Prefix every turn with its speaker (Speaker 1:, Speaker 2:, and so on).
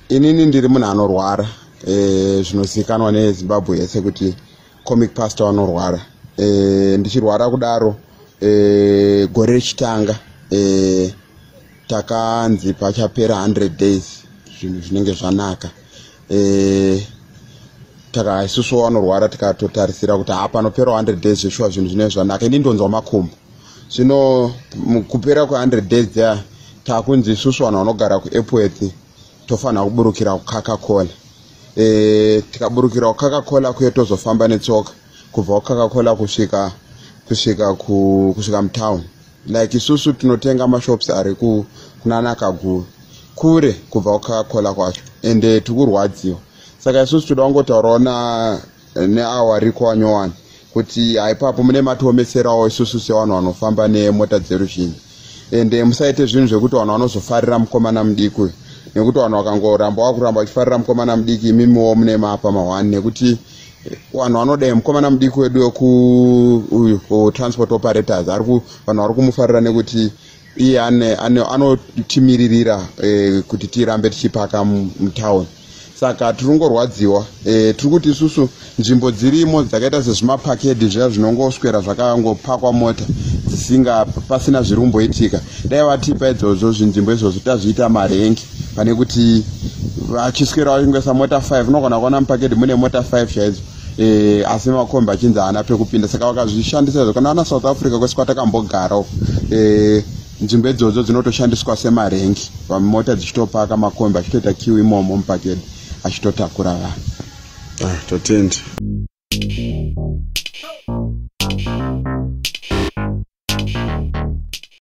Speaker 1: Inini ndiri munhu anorwara, zvinozivikanwa neZimbabwe yese kuti Comic Pastor vanorwara. Ndichirwara kudaro, gore rechitanga, takanzi pachapera 100 days zvinhu zvinenge zvanaka. Taka isusu vanorwara tikatotarisira kuti ha, panopera 100 days zveshuwa zvinhu zvinenge zvanaka. Ini ndonzwa makumbo. Zvino kupera kwe100 days dzeya, takunzi isusu vanhu vanogara kuEpworth tofanira kuburukira kuCoca-Cola. Tikaburukira kuCoca-Cola kuye, tozofamba netsoka kubva kuCoca-Cola kusvika mutown. Like isusu tinotenga mashops ari kunana Kaguru, kure kubva kuCoca-Cola kwacho, ende tikurwadziwa. Saka isusu toda kungotaurawo neawo ariko wanyowani kuti haipapo mune matiomeserawo isusu sevanhu vanofamba nemota dzeruzhinji, ende musaite zvinhu zvekuti vanhu vanozofarira mukomana mudiki uyu, nekuti vanhu vakangoramba vakuramba vachifarira mukomana mudiki, imimiwo mune mapa ma1, nekuti vanhu vanodai mukomana mudiki wedu uyu kutransport operators, vanhu vari kumufarira nekuti iye anotimiririra kuti tirambe tichipaka mutown. Saka tiri kungorwadziwa. Tiri kuti isusu nzvimbo dzirimo dzakaita sezvimaparkade zviya zvinongoswera zvakangopakwa mota dzisinga pasina zviri kumboitika, dai vatipa idzodzo zvinzvimbo izvozvo, tazviita marank, pane kuti vachiswera vachingoisa mota 5. Unogona kuona muparkade mune mota 5 chaidzo, asi makombi achinzi haana pekupinda. Saka vakazvishandisa izvo, kana vana South Africa kwese kwatakambogarawo, nzvimbo idzodzo dzinotoshandiswa semarank, mota dzichitopaka, makombi achitoita queue imomo muparkade achitotakura vanhu.
Speaker 2: Ah, totenda.